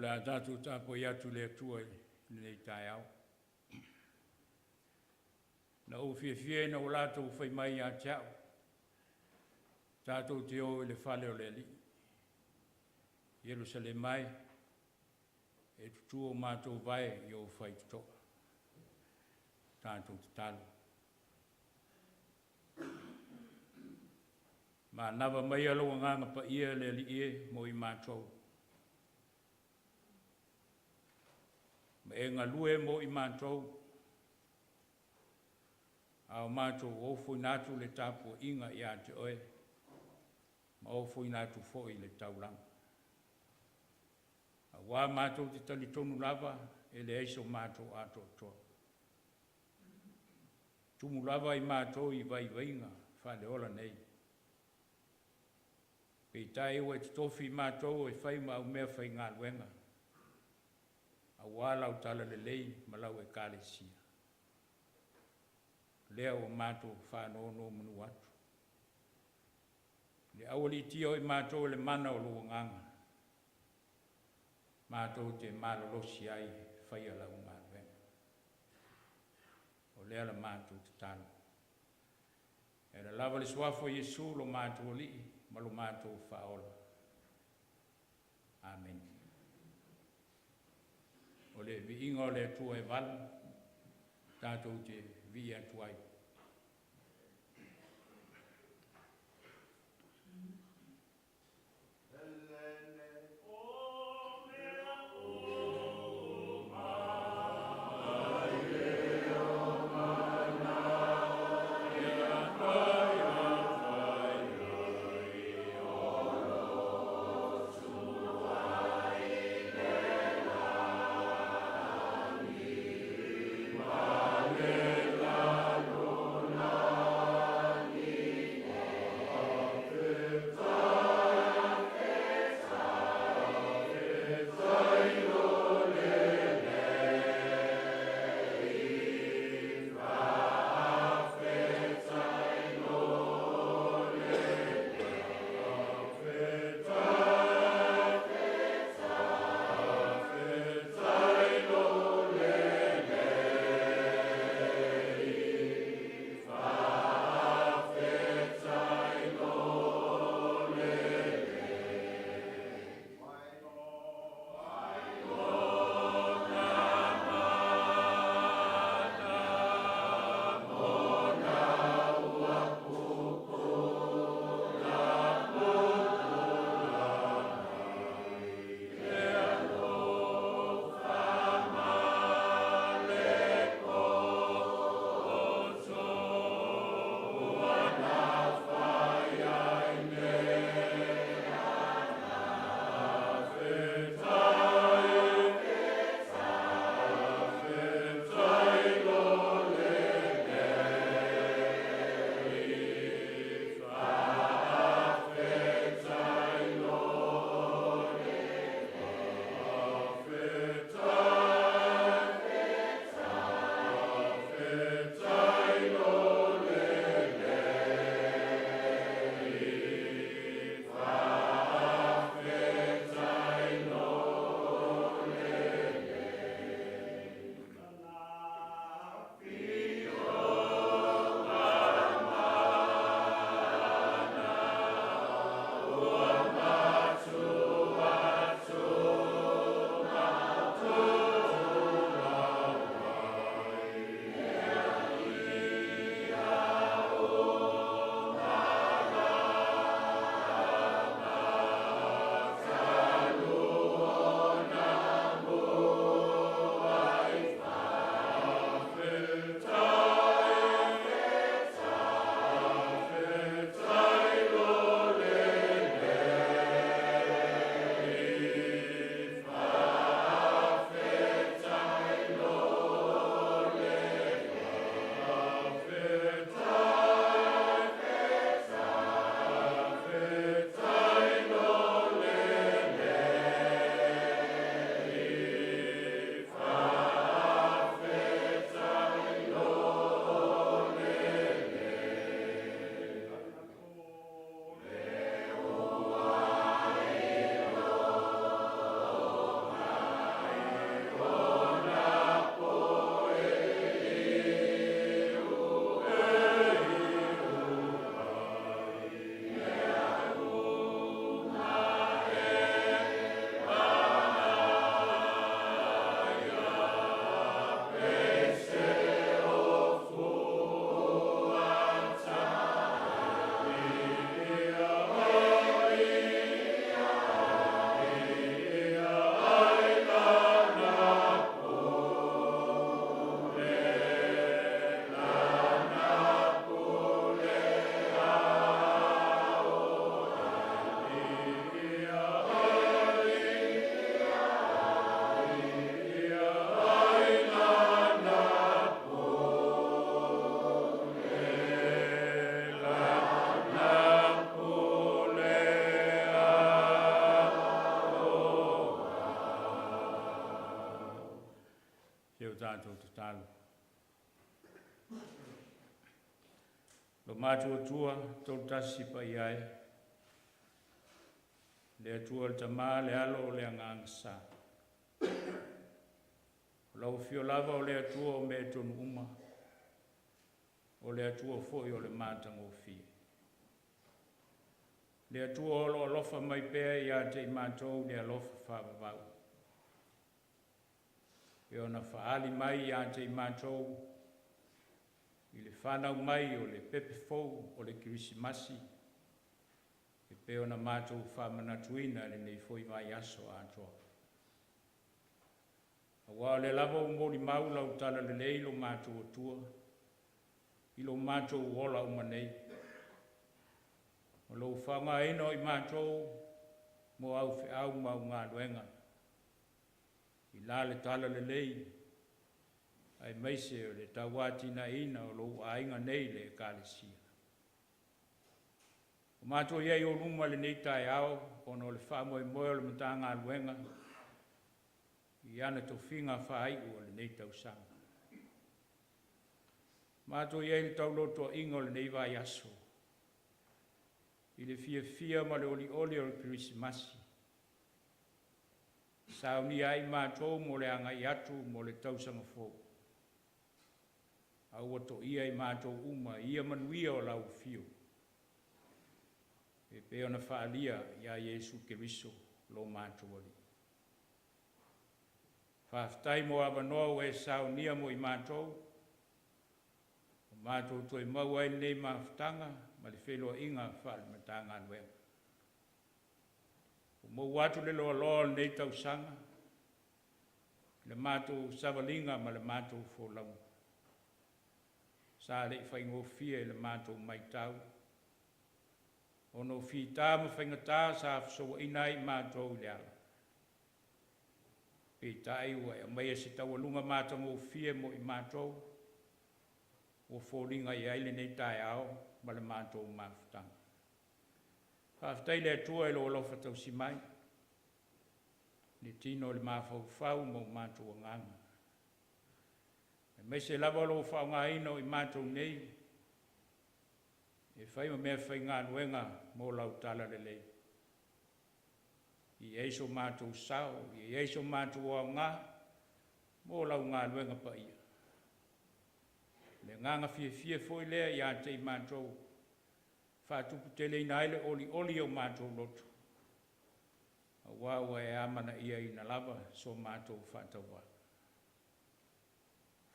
O le a tatou tapuai atu i le Atua i lenei taeao. Na ou fiafia ina ua latou fai mai ia te a'u, tatou te o i le fale o le Alii. Ierusalema e, e tutu o matou vae i ou faitotoa. Tatou tatalo. Manava maia lou Agaga Paia le Alii e mo i matou, ma e galue mo i matou, a o matou ofoina atu le tapuaiga ia te Oe, ma ofoina atu foi le taulaga. Aua matou te talitonu lava e leai so matou atoatoa, e tumu lava i matou i vaivaiga faale-ola nei, peitai ua e totofi i matou e fai ma au meafaigaluega aua lau talalelei ma lau Ekalesia, lea ua matou faanonomanu atu, i le aualiitia o i matou e le mana o lou Agaga, matou te malolosi ai e faia lau galuega. O lea la matou tatalo. E ala lava i le Suafa o Iesu lo matou Alii ma lo matou Faaola. Amene. O le viiga o le Atua e valu, tatou te vivii atu ai. mamalu. Lo matou Atua, Tolutasi Paia e, le Atua le Tama, le Alo, o le Agaga Sa. O lau afio lava o le Atua o mea tonu uma, o le Atua foi o le matagofie. Le Atua o lo alofa mai pea ia te i matou le alofa faavavau. E ona faali mai ia te i matou i le fanau mai o le pepe fou o le Kerisimasi, e pei ona matou faamanatuina i lenei foi vaiaso atoa. Aua o lea lava ua molimau lau talalelei lo matou Atua i lo matou ola uma nei, o lou faaaogaina o i matou mo au feau ma au galuega, i la le talalelei aemaise o le tauatinaeina o lou aiga nei le Ekalesia. Ua matou i ai i ou luma i lenei taeao ona o le faamoemoe o le Matagaluega i ana tofiga faaiu o lenei tausaga. Matou i ai i le taulotoa'iga o lenei vaiaso i le fiafia ma le olioli o le Kerisimasi, e saunia ai matou mo le agai atu mo le tausaga fou, a ua toia i matou uma i ia manuia o lau afio e pei ona faaalia ia Iesu Keriso lo matou Alii. Faafetai mo avanoa ua e saunia mo i matou, ua matou toe maua ai lenei mafutaga ma le feiloaiga faale-Matagaluega. Ua mou atu le loaloa o lenei tausaga i le matou savaliga ma le matou folauga, sa le i faigofie i le matou matau ona o fita ma faigata sa fesouaina ai i matou i le ala. Peitai ua e aumaia se taualuga matagofie mo i matou, ua foliga i ai lenei taeao ma le matou mafutaga. Faafetai i le Atua i lou alofa tausi mai i le tino i le mafaufau ma o matou agaga, aemaise lava o lou faaaogaina o i matou nei e fai ma meafaigaluega mo lau talalelei, ia i ai so matou sao, ia i ai so matou aoga mo lau galuega paia. O le agaga fiafia foi lea ia te i matou e faatuputeleina ai le olioli o matou loto, aua ua e amanaiaina lava so matou faatauvaa.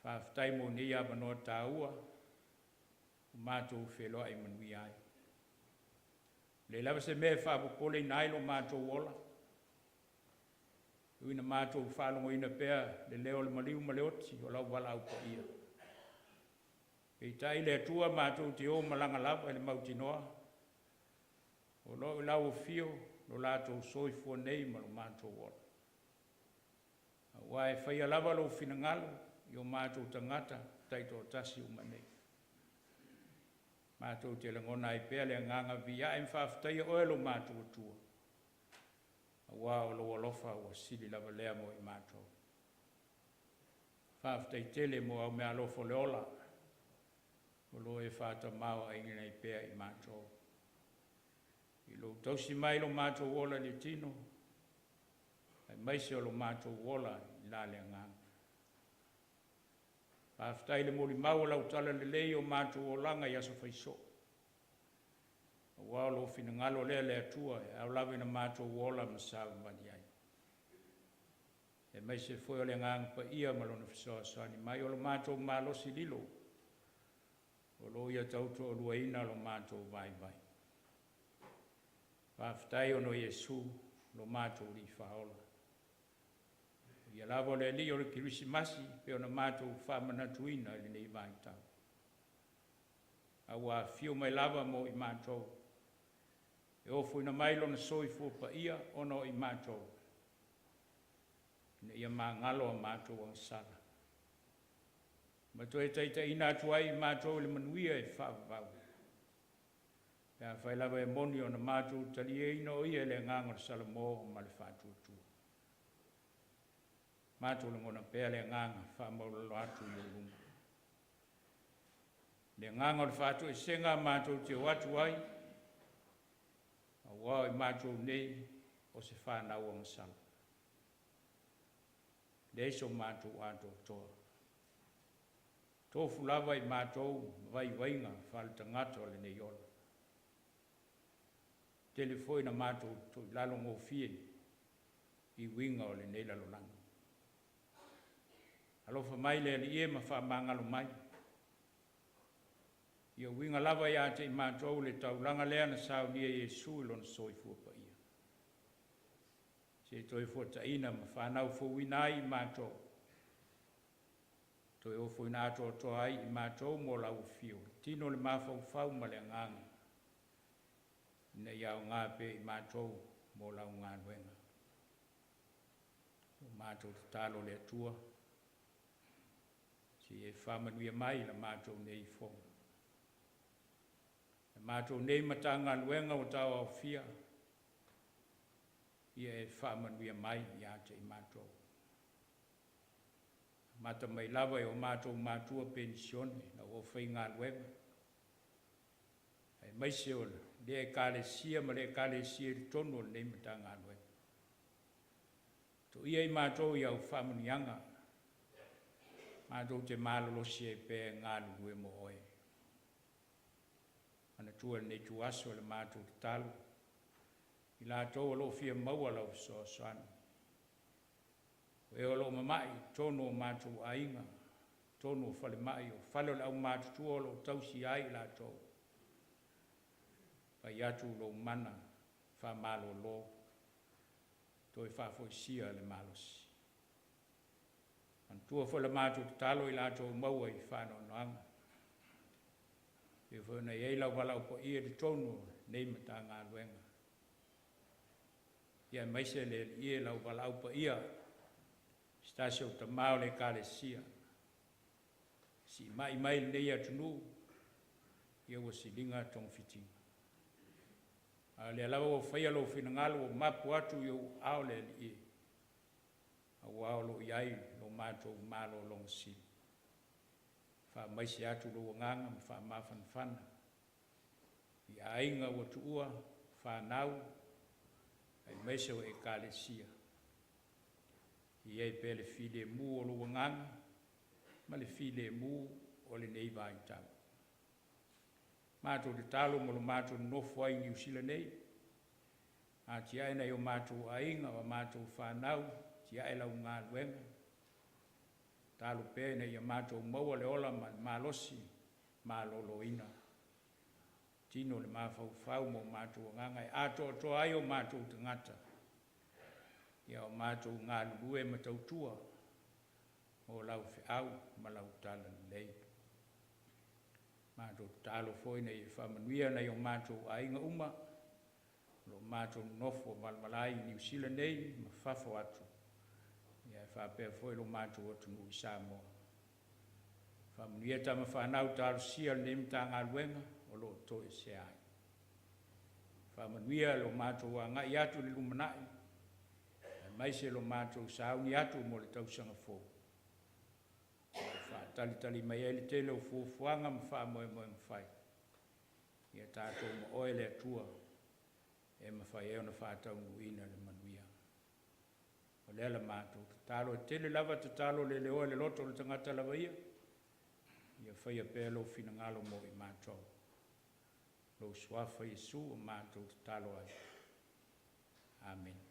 Faafetai mo nei avanoa taua ua matou feiloai manuia ai. E leai lava se mea e faapopoleina ai lo matou ola, e ui ina matou faalogoina pea le leo o le maliu ma le oti o lau valaau paia, peitai le Atua matou te o malaga lava i le mautinoa o lo o i lau afio lo latou soifua nei ma lo matou ola. Aua e faia lava lou finagalo i o matou tagata taitoatasi uma nei. Matou te lagona ai pea le agaga viiae ma faafetaia Oe lo matou Atua, aua o lou alofa ua sili lava lea mo i matou. Faafetai tele mo au meaalofa o le ola o lo o e faatamaoaigaina ai pea i matou, i lou tausi mai i lo matou ola i le tino aemaise o lo matou ola i la le agaga. Faafetai i le molimau o lau talalelei i o matou olaga i aso faisoo, aua o lou finagalo lea le Atua e ao lava ina matou ola ma savavali ai, aemaise foi o le Agaga Paia ma Lona fesoasoani mai, o lo matou malosi lilo o lo o ia tautoaluaina lo matou vaivai. Faafetai ona o Iesu lo matou Alii Faaola. O Ia lava o le Alii o le Kerisimasi pei ona matou faamanatuina i lenei vaitau, a ua afio mai lava mo i matou, e ofoina mai Lona soifua paia ona o i matou, ina ia magalo a matou agasala, ma toe taitaiina atu ai i matou i le manuia e faavavau, pe afai lava e moni ona matou taliaina o Ia i le agaga o le salamo ma le faatuatua. Matou lagona pea le agaga faamaualalo atu i ou luma. Le agaga o le faatoesega matou te o atu ai, aua o i matou nei o se fanau agasala, leai so matou atoatoa, tofu lava i matou ma vaivaiga faaletagata o lenei ola. Tele foi ina matou toilalogofie i uiga o lenei lalolagi. Alofa mai le Alii e ma faamagalo mai. Ia uiga lava ia te i matou le taulaga lea na saunia e Iesu i Lona soifua paia, seia toe fuataina ma fanau fouina ai i matou, toe ofoina atoatoa ai i matou mo lau afio, le tino, le mafaufau ma le agaga, ina ia aoga pea i matou mo lau galuega. Ua matou tatalo i le Atua, se i e faamanuia mai i la matou nei fono. La matou nei Matagaluega ua tauaofia, ia e faamanuia mai ia te i matou. Amata mai lava i o matou matua penisione, lau aufaigaluega, aemaise o lea Ekalesia ma le Ekalesia i totonu o lenei Matagaluega. Toia i matou i au faamanuiaga, matou te malolosi ai pea e galulue mo Oe. Manatua i lenei ituaso le matou tatalo, i latou o lo o fia maua lau fesoasoani, o e o lo o mamai i totonu o matou aiga, totonu o falemai, o fale o le aumatutua o lo o tausia ai i latou, fai atu lou mana faamalolo, toe faafoisia le malosi. Manatua foi la matou tatalo i latou o maua i faanoanoaga, pei foi ona i ai lau valaau paia i totonu o lenei Matagaluega, ia aemaise le Alii e, lau valaau paia i se tasi o tama o le Ekalesia, siimai mai i lenei atunuu, ia ua siliga togafitiga. A o lea lava ua faia lou finagalo ua mapu atu i ou aao le Alii e, aua o lo o i ai lo matou malologa sili. Faamaise atu lou agaga ma faamafanafana i aiga ua tuua, fanau aemaise o Ekalesia. Ia i ai pea le filemu o lou agaga ma le filemu o lenei vaitau. Matou tatalo mo le matou nonofo ai i Niu Sila nei, atiae nai o matou aiga ma matou fanau, atiae lau galuega. Tatalo pea ina ia matou maua le ola ma le malosi maloloina, tino le mafaufau ma o matou agaga e atoatoa ai o matou tagata, a o matou galulue ma tautua mo lau feau ma lau talalelei. Matou tatalo foi ina ia e faamanuia nai o matou aiga uma o lo o matou nonofo valavala ai i Niu Sila nei ma fafo atu, ae faapea foi lo matou atunuu i Samoa. Faamanuia tama fanau talosia a lenei Matagaluega o lo o toesea ai. Faamanuia lo matou agai atu i le lumanai aemaise lo matou sauni atu mo le tausaga fou, o lo o faatalitali mai ai le tele o fuafuaga ma faamoemoega fai, ia tatou ma Oe le Atua e mafai ai ona faataunuuina le manuia. O lea la matou tatalo, e tele lava tatalo leleoa i le loto o le tagata lava ia, ia faia pea lou finagalo mo i matou. Lou Suafa Iesu ua matou tatalo ai. Amene.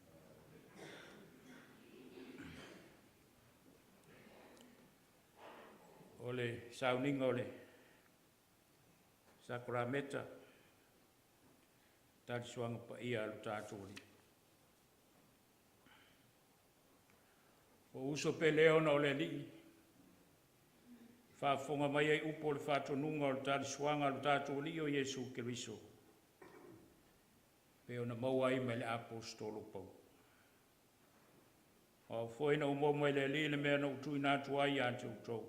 O le sauniga o le sakarameka, tali suaga paia a lo tatou Alii. Ou uso pele e, ona o le Alii, faafofoga maia i upu o le faatonuga o le talisuaga a lo tatou Alii o Iesu Keriso e pei ona maua ai mai le Aposetolo Paulo. O au foi na ou maua mai le Alii le mea na ou tuuina atu ai ia te outou,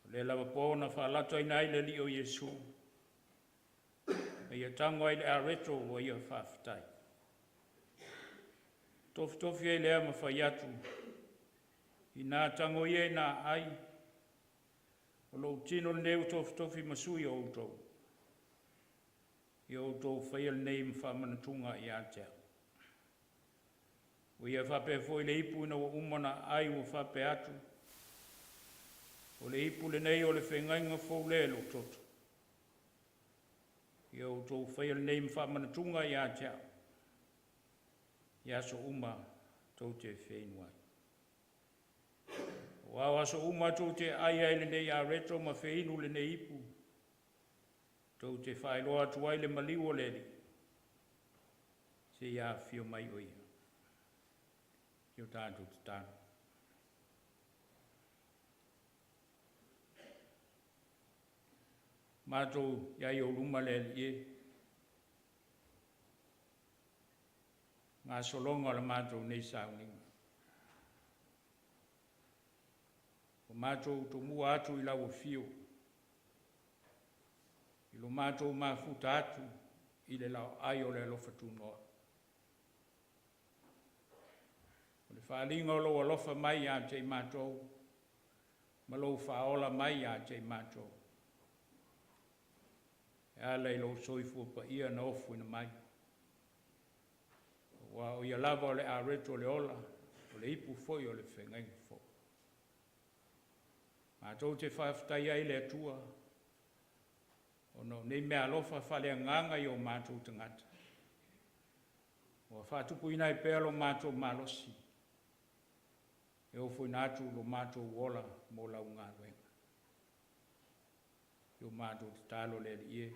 o lea lava po na faalataina ai le Alii o Iesu, na ia tago ai i le areto ua ia faafetai, Tofitofi ai lea ma fai atu, ina tago ia ina aai, o lou tino lenei ua tofitofi ma sui o outou. Ia outou faia lenei ma faamanatuga ia te au. Ua ia faapea foi le ipu ina ua uma ona aai ua faapea atu, o le ipu lenei o le feagaiga fou lea i lou toto. Ia outou faia lenei ma faamanatuga ia te a'u i aso uma tou te feinu ai. Aua o aso uma tou te ai ai i lenei areto ma feinu lenei ipu, tou te faailoa atu ai le maliu o le Alii, seia afifio mai o Ia. O tatou tatalo. Matou i ai i ou luma le Alii e, gasologa o le matou nei sauniga. Ua matou tomua atu i lau afio, i lo matou mafuta atu i le laoai o le alofa tunoa. O le faaaliga o lou alofa mai ia te i matou, ma lou faaola mai ia te i matou, e ala i lou soifua paia na ofoina mai, aua o Ia lava o le areto o le ola, o le ipu foi o le feagaiga fou. Matou te faafetai ai i le Atua, ona o nei meaalofa faaleagaga i o matou tagata, ua faatupuina ai pea lo matou malosi e ofoina atu lo matou ola mo lau galuega. O le matou tatalo le Alii e,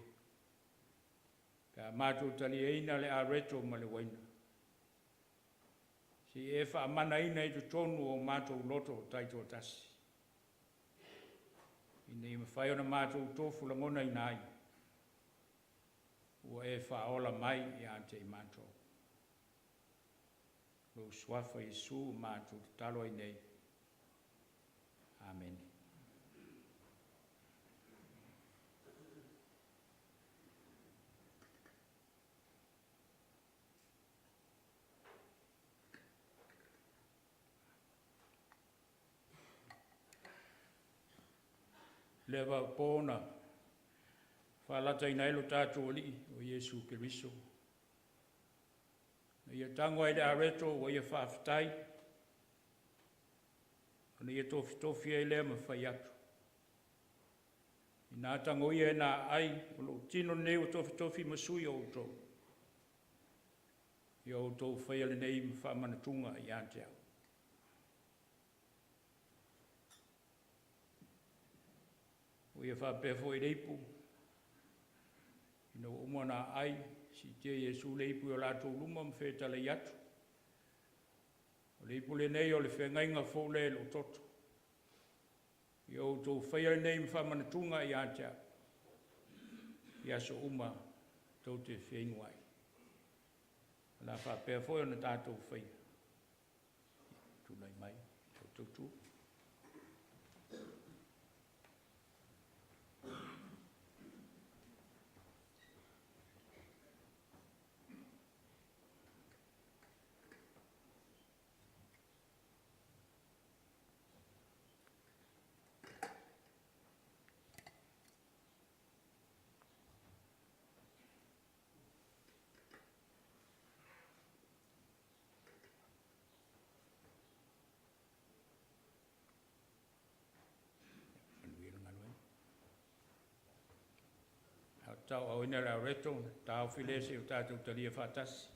pe a matou taliaina le areto ma le uaina, se i e faamanaina i totonu o matou loto taitoatasi, ina ia mafai ona matou tofu lagonaina ai, ua e faaola mai ia te i matou. Lou Suafa Iesu matou tatalo ai nei. Amene. Le vaapo na faalataina ai lo tatou Alii o Iesu Keriso, na ia tago ai i le areto ua ia faafetai, ona ia tofitofi ai lea ma fai atu, Ina tago ia ina aai, o lou tino lenei ua tofitofi ma sui o outou, ia outou faia lenei ma faamanatuga ia te au. Ua ia faapea foi le ipu, ina ua uma ona aai, siitia Iesu le ipu i o latou luma ma fetalai atu, O le ipu lenei o le feagaiga fou lea i lou toto. Ia outou faia lenei ma faamanatuga ia te au, i aso uma tou te feinu ai. O le a faapea foi ona tatou faia, tulai mai la outou tu. Tauaaoina le areto, ona taofi lea seia o tatou talia faatasi.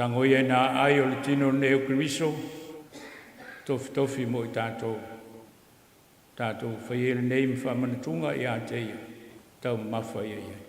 Tago ia ina aai o le tino lenei o Keriso, tofitofi mo i tatou, tatou faia lenei ma faamanatuga ia te ia, taumamafa ia i ai.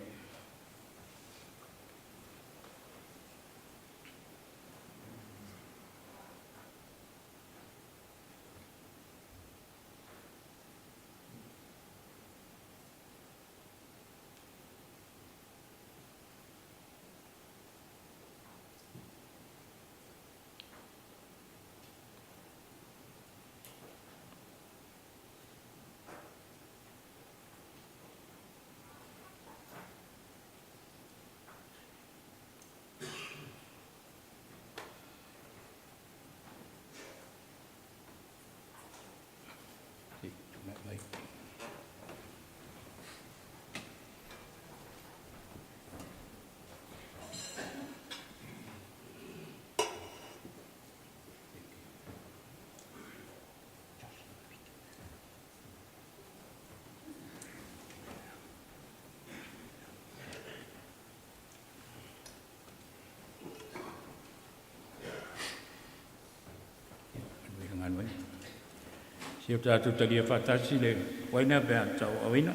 Se i o tatou talia faatasi le uaina pe a tauaaoina.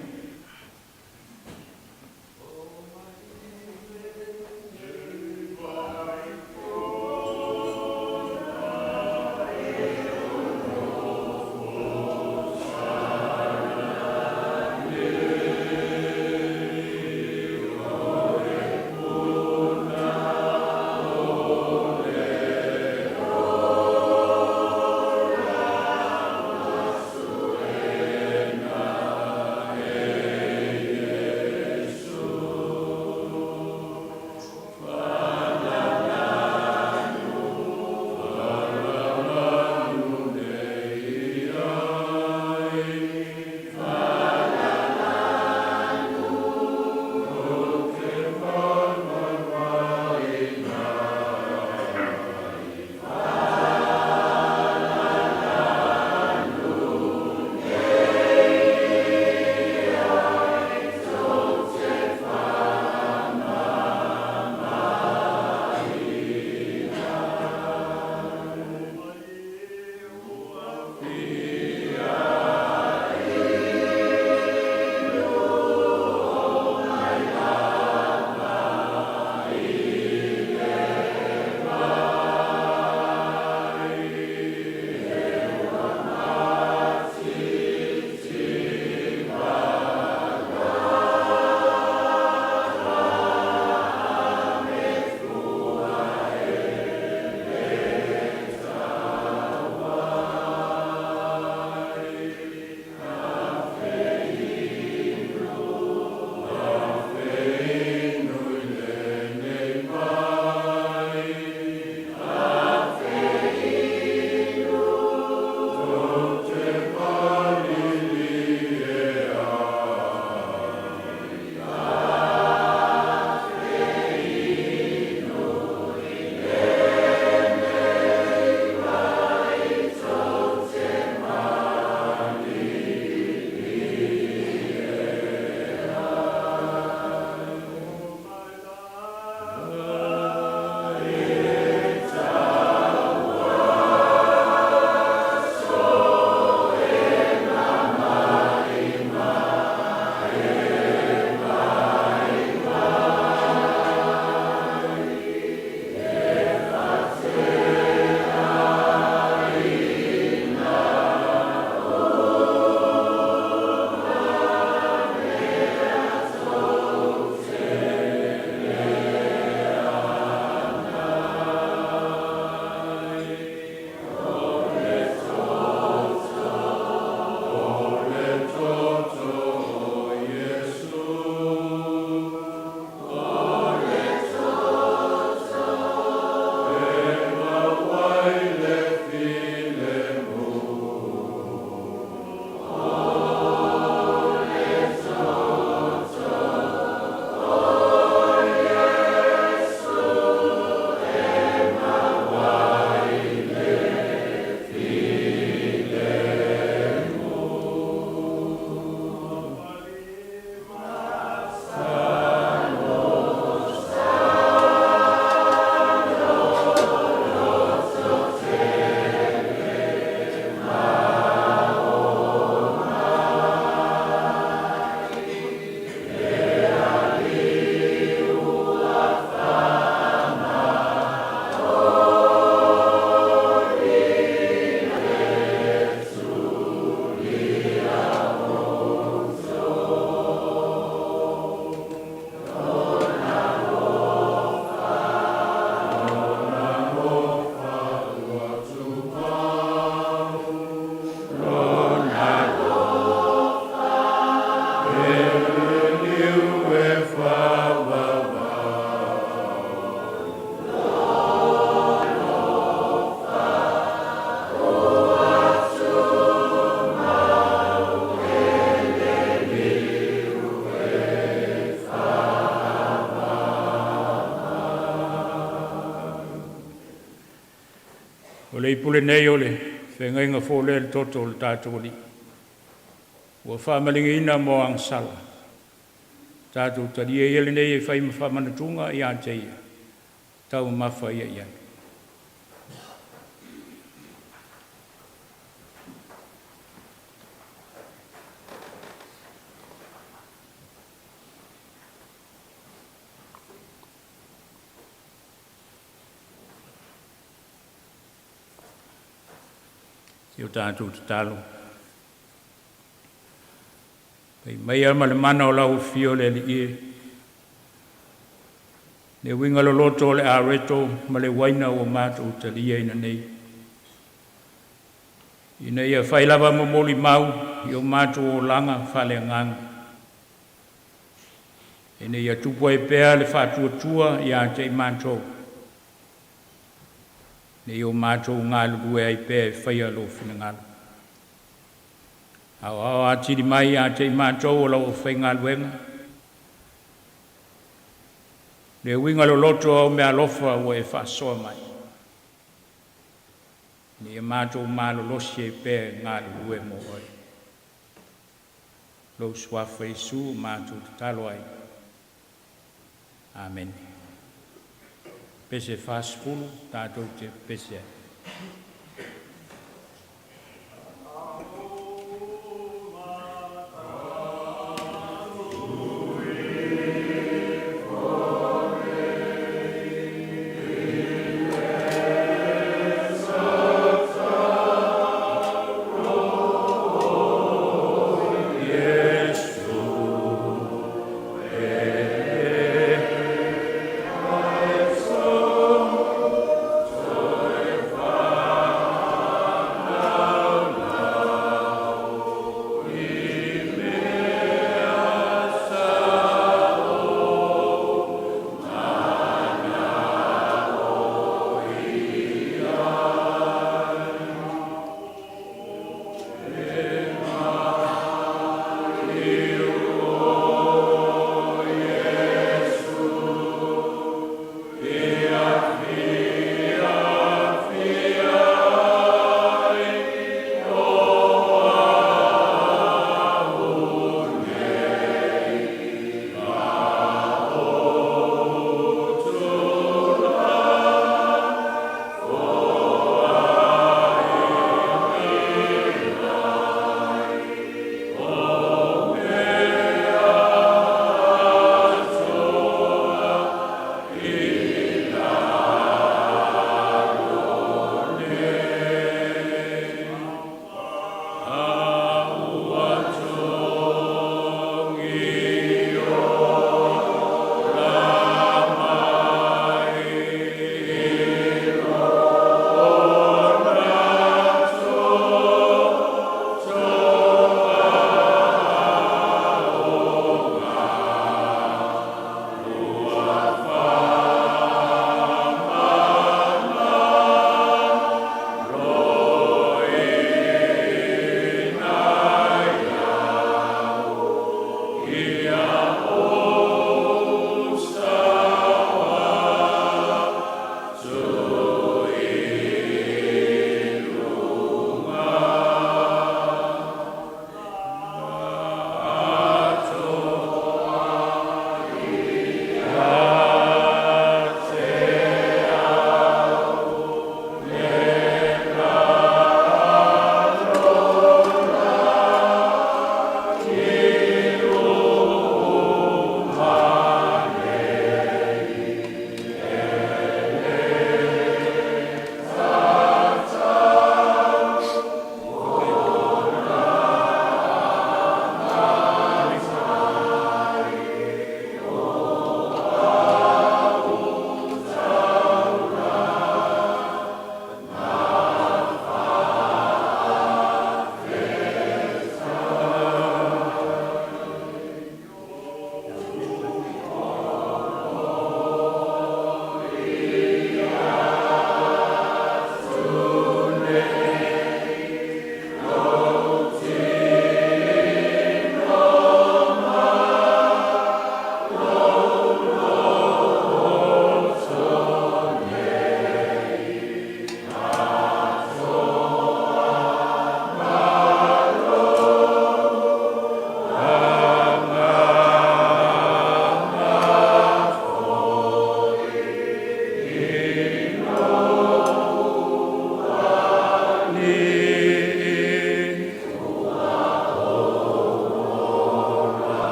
Lenei pule nei o le feagaiga fou lea i le toto o le tatou Alii, ua faamalieina mo agasala. Tatou talia ia lenei e fai ma faamanatuga ia te ia, taumamafa ia i ai. Se i o tatou tatalo. Fai maia ma le mana o lau afio le Alii e, le uiga loloto o le areto ma le uaina ua matou taliaina nei, ina ia fai lava ma molimau i o matou olaga faaleagaga, ina ia tupu ai pea le faatuatua ia te i matou, ina ia o matou galulue ai pea e faia Lou finagalo. Aoao atili mai ia te i matou o lau aufaigaluega le uiga loloto o au meaalofa ua e faasoa mai, ina ia matou malolosi ai pea e galulue mo Oe. Lou Suafa Iesu matou tatalo ai. Amene. Pese 40, tatou te pepese ai.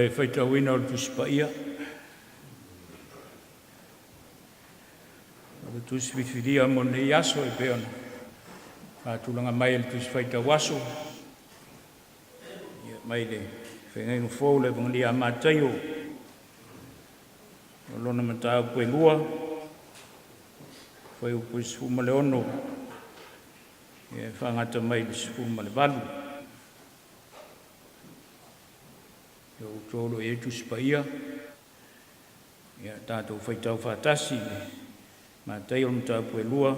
le faitauina o le Tusi Paia, o le Tusi filifilia mo lenei aso e pei ona faatulaga mai e le Tusi Faitau Aso, mai le Feagaiga Fou le Avegalia a Mataio, o lona mataupu e 2, fuaiupu e 16 e faagata mai i le 18. O outou o lo o i ai Tusi Paia, ia tatou faitau faatasi i le Mataio mataupu e 2,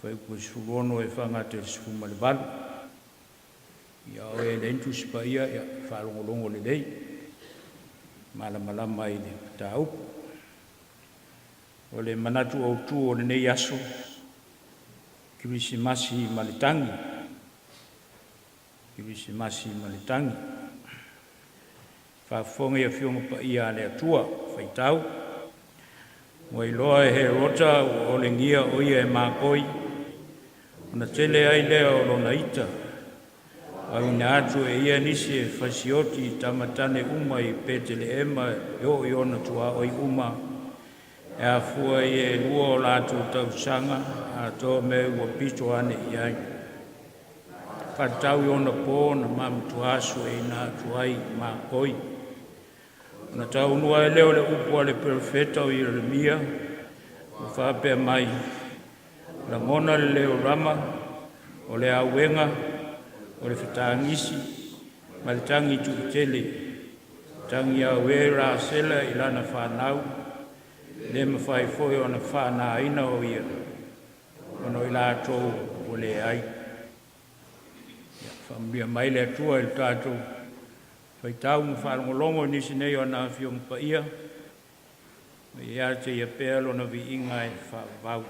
fuaiupu e 16 e faagata i le 18. Ia o e leai ni Tusi Paia, ia faalogologo lelei, malamalama ai i le mataupu. O le manatu autu o lenei aso, Kerisimasi ma le tagi, Kerisimasi ma le tagi. Faafofoga i Afioga Paia a le Atua, faitau: Ua iloa e Herota ua olegia o ia e makoi, ona tele ai lea o lona ita, auina atu e ia nisi e fasioti i tama tane uma i Petelehema e oo i ona tuaoi uma, e afua i le 2 o latou tausaga, atoa ma e ua pito ane i ai. Faatatau i ona po na ma sueina atu ai i makoi. Ona taunuu ai lea o le upu a le Perofeta o Ieremia ua faapea mai, “Lagona le leo o Rama, o le auega, o le fetagisi ma le tagi tuutele, tagiauē Rasela i lana fanau, e le mafai foi ona faanaina o ia, ona o i latou ua leai.” Ia faamanuia mai le Atua i le tatou faitau ma faalogologo i nisi nei o ana Afioga Paia, ma ia ia te Ia pea Lona viiga e faavavau.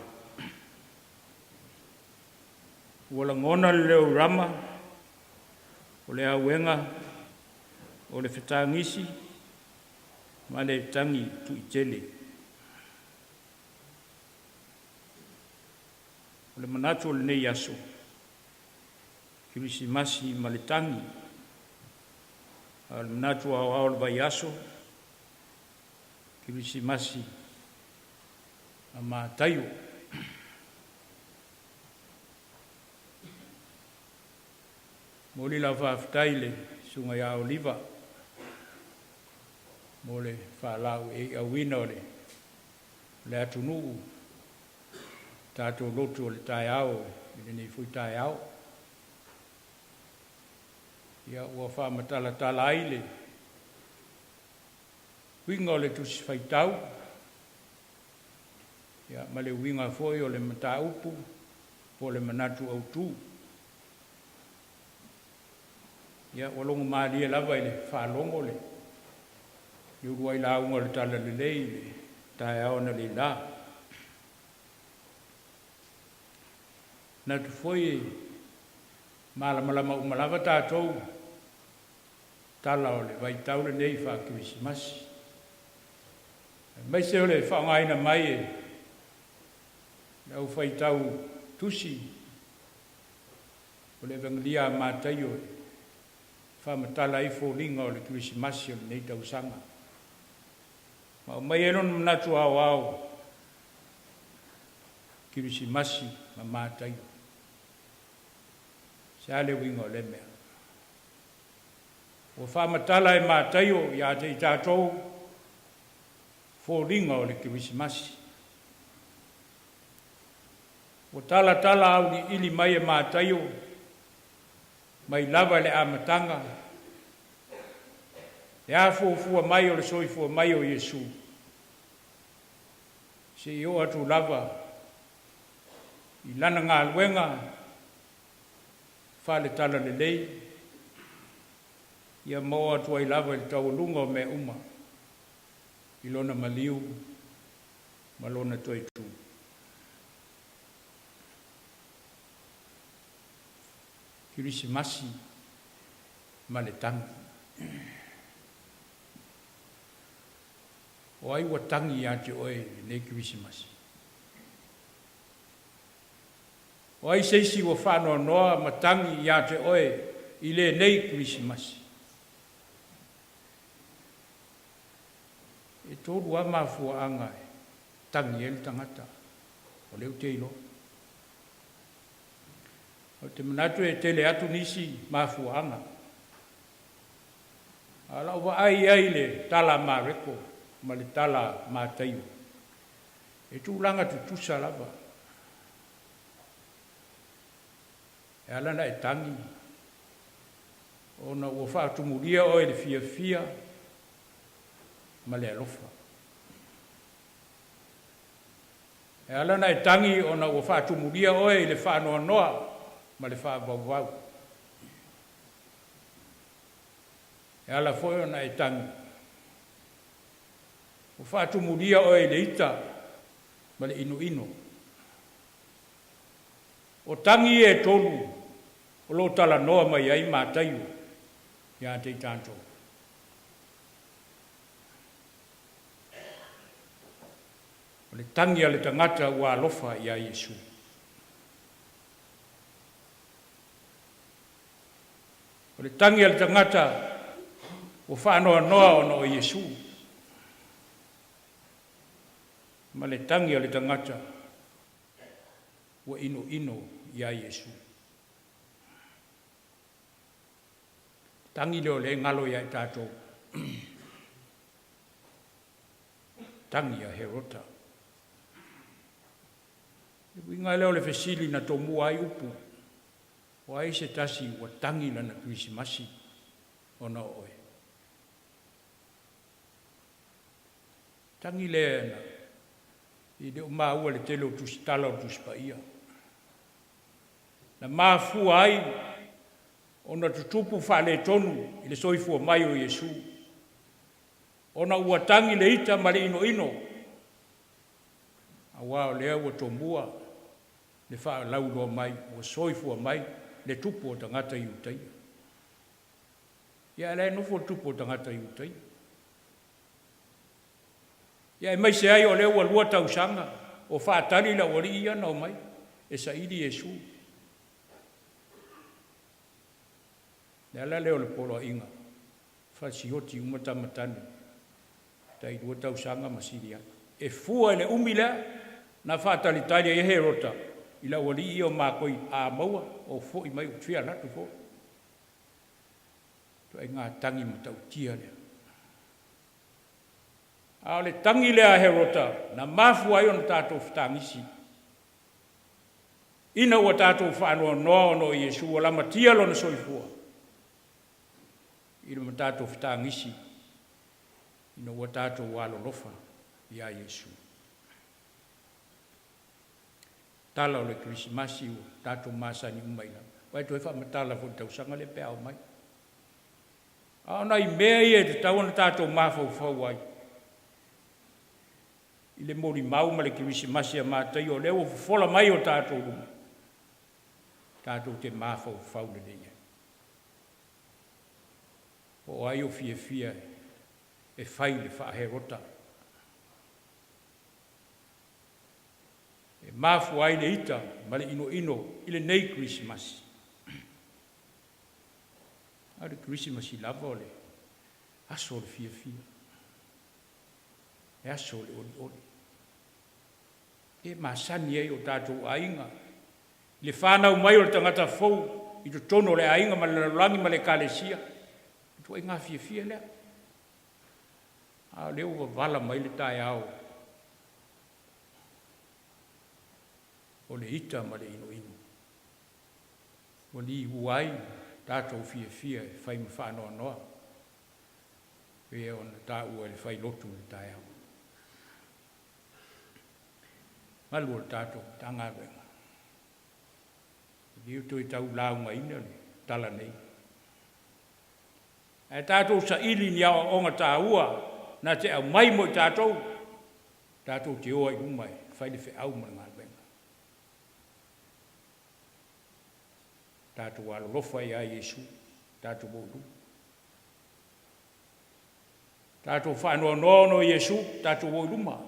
Ua lagona le leo o Rama, o le auega, o le fetagisi ma le tagi tuitele. O le manatu o lenei aso, Kerisimasi ma le tagi. A o le manatu aoao o le vaiaso, Kerisimasi ma Mataio. Momoli lau faafetai i le susuga ia Oliva mo le faalaeiauina o le atunuu i le tatou lotu o le taeao i lenei foi taeao. Ia ua faamatalatala ai le uiga o le Tusi Faitau ma le uiga foi o le mataupu po o le manatu autu. Ia ua logomalie lava i le faalogo le uluai lauga o le Talalelei i le taeao analeila. E manatu foi e malamalama uma lava tatou i tala o le vaitau lenei faa-Kerisimasi, aemaise o le faaaogaina mai e le au faitau tusi o le Avegalia a Mataio e faamatala ai foliga o le Kerisimasi o lenei tausaga, ma aumai ai lona manatu aoao, Kerisimasi ma Mataio. Se a le uiga o lea mea? Ua faamatala e Mataio ia te i tatou foliga o le Kerisimasi. Ua talatala auiliili mai e Mataio mai lava i le amataga e afuafua mai o le soifua mai o Iesu seia oo atu lava i lana galuega faale-talalelei, ia ma oo atu ai lava i le taualuga o mea uma i lona maliu ma lona toe. Kerisimasi ma le tagi. O ai ua tagi ia te oe i lenei Kerisimasi? O ai se isi ua faanoanoa ma tagi ia te oe i lenei Kerisimasi? E tolu lava mafuaaga e tagi ai le tagata, o lea ou te iloa. Ou te manatu e tele atu nisi mafuaaga. A o lau vaai i ai i le tala a Mareko ma le tala a Mataio, e tulaga tutusa lava. E ala ona e tagi ona ua faatumulia oe i le fiafia ma le alofa. E ala ona e tagi ona ua faatumulia oe i le faanoanoa ma le faavauvau. E ala foi ona e tagi, ua faatumulia oe i le ita ma le inoino. O tagi ia e tolu o lo o talanoa mai ai Mataio ia te i tatou. O le tagi a le tagata ua alofa ia Iesu. O le tagi a le tagata ua faanoanoa ona o Iesu. Ma le tagi a le tagata ua inoino ia Iesu. Tagi lea o lea e galo ia i tatou, tagi a Herota. Le uiga lea o le fesili na tomua ai upu, o ai se tasi ua tagi lana Kerisimasi ona o oe? Tagi lea na e le o maua i le tele o tusitala o le Tusi Paia, na mafua ai ona tutupu faaletonu i le soifua mai o Iesu, ona ua tagi le ita ma le inoino, aua o lea ua tomua le faalauiloa mai ua soifua mai le Tupu o tagata Iutaia. Ia a o la e nofo le Tupu o tagata Iutaia. Ia aemaise ai o lea ua 2 tausaga o faatali le aualii ia na omai e saili Iesu. O le ala lea o le poloaiga, fasioti uma tama tane tai 2 tausaga ma sili atu. E fua i le umi lea na faatalitali ai Herota i le aualii ia o makoi a maua o foi mai ou te fia alu atu foi. Ituaiga tagi matautia lea. A o le tagi lea a Herota na mafua ai ona tatou fetagisi ina ua tatou faanoanoa ona o Iesu ua lamatia lona soifua i le tatou fetagisi ina ua tatou alolofa ia Iesu. Tala o le Kerisimasi ua tatou masani uma i lana, aua e toe faamatala foi i le tausaga lea pe a oo mai. A o nai mea ia e tatau ona tatou mafaufau ai i le molimau ma le Kerisimasi a Mataio o lea ua fofola mai i o tatou luma, tatou te mafaufau lelei ai. Po o ai o fiafia e fai le faa-Herota e mafua ai le ita ma le inoino i lenei Kerisimasi. A o le Kerisimasi lava o le aso o le fiafia, le aso o le olioli. E masani ai o tatou aiga i le fanau mai o le tagata fou i totonu o le aiga ma le lalolagi ma le Ekalesia. O ituaiga fiafia lea. A o lea ua wavala mai le taeao o le ita ma le inoino, ua liua ai tatou fiafia e fai ma faanoanoa, pei ona taua e le failotu i le taeao. Malu o le tatou Matagaluega, e le toe tau laugaina le tala nei. Ae tatou saili ni aoaoga taua na te aumai mo i tatou, tatou te o ai i luma e fai le feau ma le galuega. Tatou alolofa ia Iesu, tatou o i luma. Tatou faanoanoa ona o Iesu, tatou o i luma.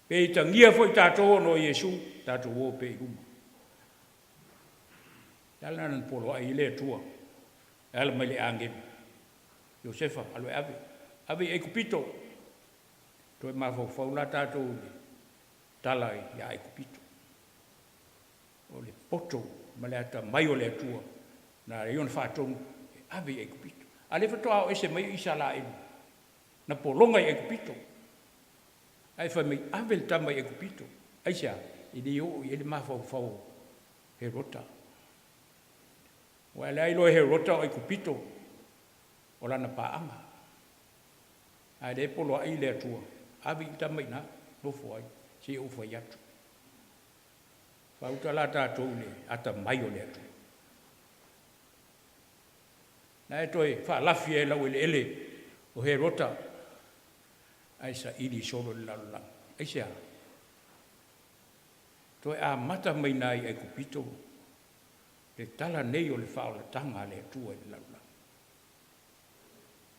Pe itagia foi tatou ona o Iesu, tatou o pea i luma. Le ala lena na poloai ai le Atua e ala mai le agelu. Iosefa, alu e ave, Ave i Aikupito. Toe mafaufau la tatou i le tala ia Aikupito. O le poto ma le atamai o le Atua na ala ai ona faatonu e ave i Aikupito. A o lea faatoa o ese mai Isaraelu na pologa i Aikupito, ae fai mai ave le tama i Aikupito. Aisea? E le oo i ai le mafaufau o Herota. Aua o la e iloa e Herota o Aikupito o lana paaga, a o lea e poloai le Atua, ave le tama i ina nofo ai seia ou fai atu. Faauta la tatou i le atamai o le Atua. Na e toe faalafi ai i laueleele o Herota ae saili solo i le lalolagi. Aisea? Toe amata mai i ina i Aikupito le tala nei o le faaolataga a le Atua i le lalolagi,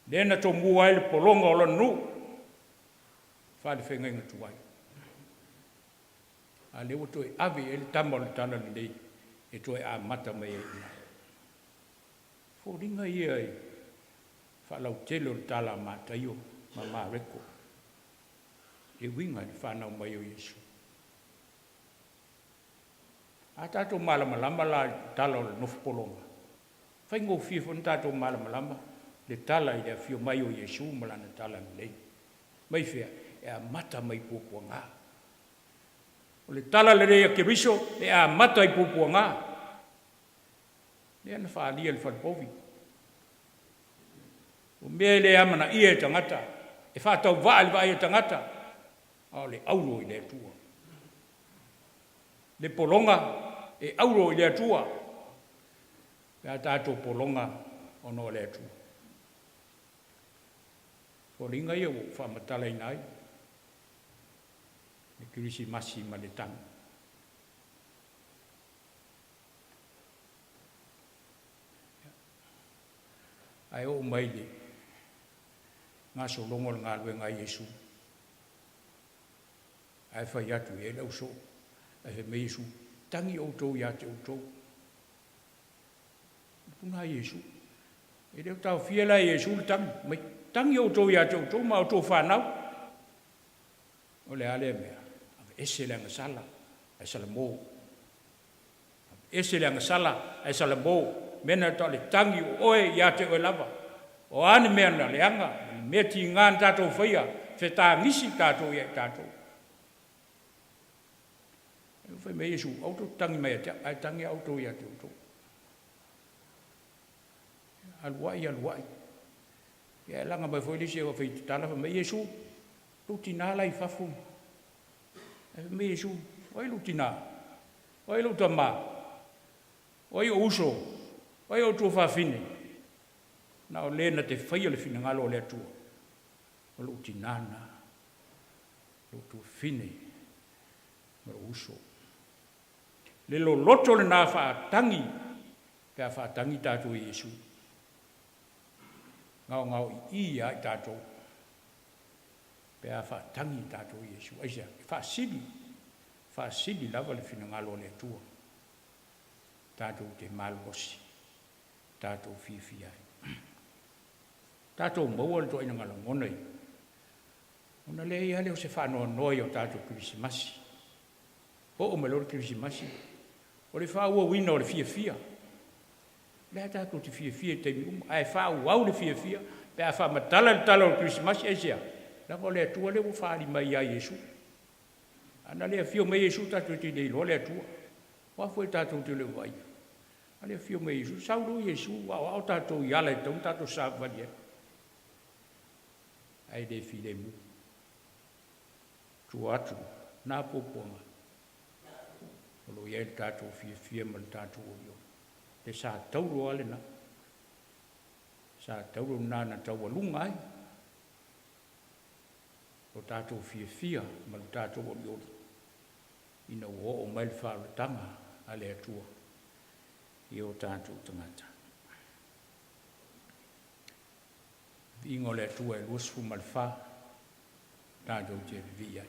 lea na tomua ai le pologa o Lona nuu faale-feagaiga tuai, a o lea ua toe ave i ai le tama o le talalelei e toe amata mai ai i ina. O foliga ia i le faalautele o le tala a Mataio ma Mareko e uiga i le fanau mai o Iesu. A tatou malamalama la i le tala o le nofo pologa, e faigofie foi ona tatou malamalama le tala i le afio mai o Iesu ma lana talalelei. Mai fea? E amata mai i puapuaga. O le talalelei a Keriso e amata i puapuaga, lea na faaalia i le falepovi. O mea e le amanaia e tagata, e faatauvaa i le vaai a tagata, a o le auro i le Atua. Le pologa e auro i le Atua, pe a tatou pologa ona o le Atua. O foliga ia ua ou faamatalaina ai le Kerisimasi ma le tagi. Ae oo mai i le gasologa o le galuega a Iesu, ae fai atu i ai le ausoo, ae fai mai Iesu, tagi outou ia te outou. O le upu lena a Iesu. E le o taofia la e Iesu le tagi, fai mai, tagi outou ia te outou ma a outou fanau. O le a lea mea? Aveese le agasala ae salamo. Aveese le agasala ae salamo. O le mea lena e tau o le tagi o oe ia te oe lava. O a ni mea na leaga, ni mea tiga na tatou faia, fetagisi tatou ia i tatou. Fai mai Iesu, aua tou te tagi mai ia te au, ae tagi lava outou ia te outou. Alu ai, alu ai, ia ae laga mai foi le isi e fai mai, Iesu, lou tina la e i fafo. Ae fai mai Iesu, o ai lou tina? O ai lou tama? O ai ou uso? O ai ou tuafafine? Na o le na te faia le finagalo o le Atua, o lou tina lena, lou tuafafine ma lou uso. Le loloto lena faatagi pe a faatagi tatou e Iesu. Gaogaoi'i ia i tatou pe a faatagi tatou i Iesu. Aisea? E faasili, faasili lava le finagalo o le Atua tatou te malolosi, tatou fiafia ai. Tatou maua le ituaiga lagona ia, ona leai lava lea o se faanoanoa i o tatou Kerisimasi. Oo mai loa le Kerisimasi, o le faaauauina o le fiafia. O lea tatou te fiafia i taimi uma, ae faaauau le fiafia pe a faamatala le tala o le Kerisimasi. Aisea? Leaga o le Atua lea ua faaali mai ia Iesu. A na le afio mai Iesu tatou te le iloa le Atua. O a foi tatou te le o vaaia, a le afio mai o Iesu, sau loa Iesu ua aoao tatou i ala e tatau ona tatou savavali ai, ae le filemu. I tua atu o na puapuaga, o lo o i ai lo tatou fiafia ma lo tatou olioli. Le sa tauro lava lena, sa tauro lena na taualuga ai lo tatou fiafia ma lo tatou olioli ina ua oo mai le faaolataga a le Atua i o tatou tagata. Viiga o le Atua e 24 tatou te vivii ai.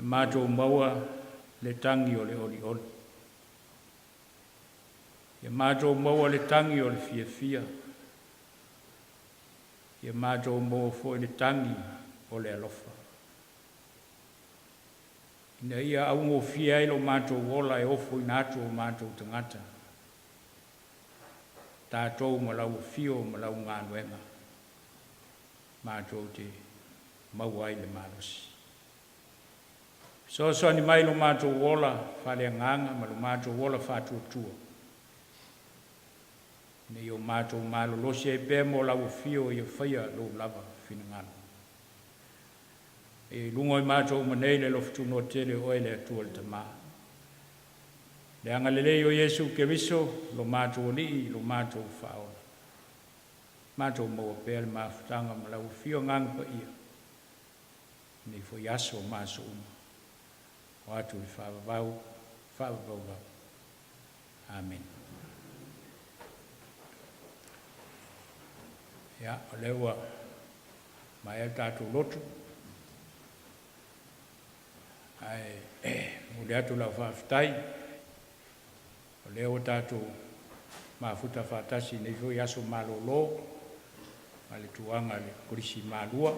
Ia matou maua le tagi o le olioli. Ia matou maua le tagi o le fiafia. Ia matou maua foi le tagi o le alofa. Ina ia augofie ai lo matou ola e ofoina atu o matou tagata, tatou ma lau afio ma lau galuega, matou te maua ai le malosi. Fesoasoani mai i lo matou ola faaleagaga ma lo matou ola faatuatua, ina ia o matou malolosi ai pea mo lau afio ia faia lou lava finagalo. Ia i luga o i matou uma nei le alofa tunoa tele o Oe le Atua le Tama, le agalelei o Iesu Keriso lo matou Alii lo matou Faaola, matou maua pea le mafutaga ma lau Afio Agaga Paia, lenei foi aso ma aso uma, oo atu i le faavavau, faavavau lava. Amene. Ia, o lea ua maea le tatou lotu, ae momoli atu lau faafetai, o lea ua tatou mafuta faatasi i lenei foi aso malolo mai le tulaga i le Kolisi Malua.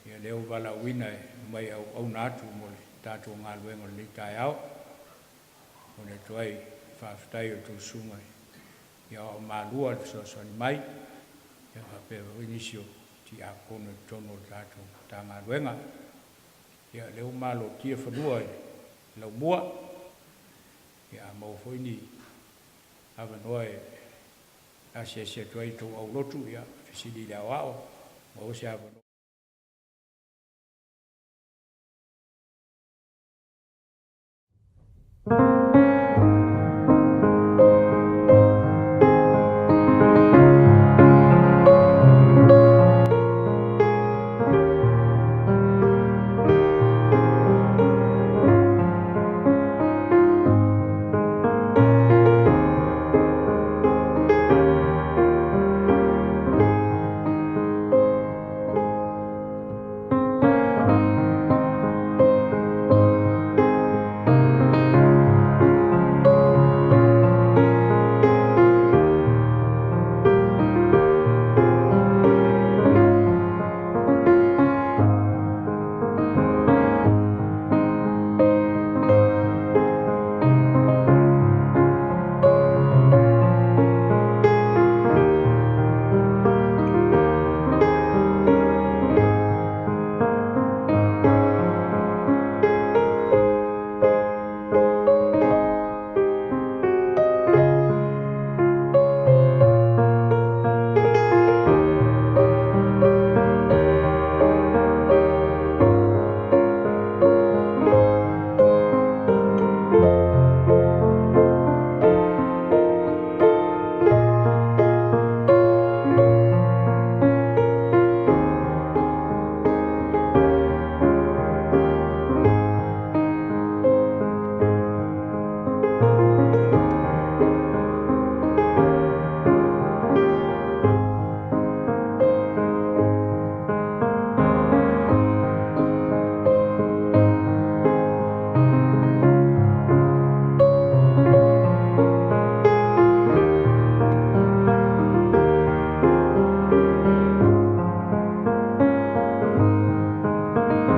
Ia o lea ua valaauina e omai e auauna atu mo le tatou galuega o lenei taeao. E momoli atu ai le faafetai i a outou susuga i aoao malua le fesoasoani mai, ia faapea foi nisi o tiakono i totonu o le tatou Matagaluega. Ia o lea ua malotia fanua i le laumua, ia a maua foi ni avanoa e asiasi atu ai i a outou aulotu, ia fesili i le aoao, maua se avanoa.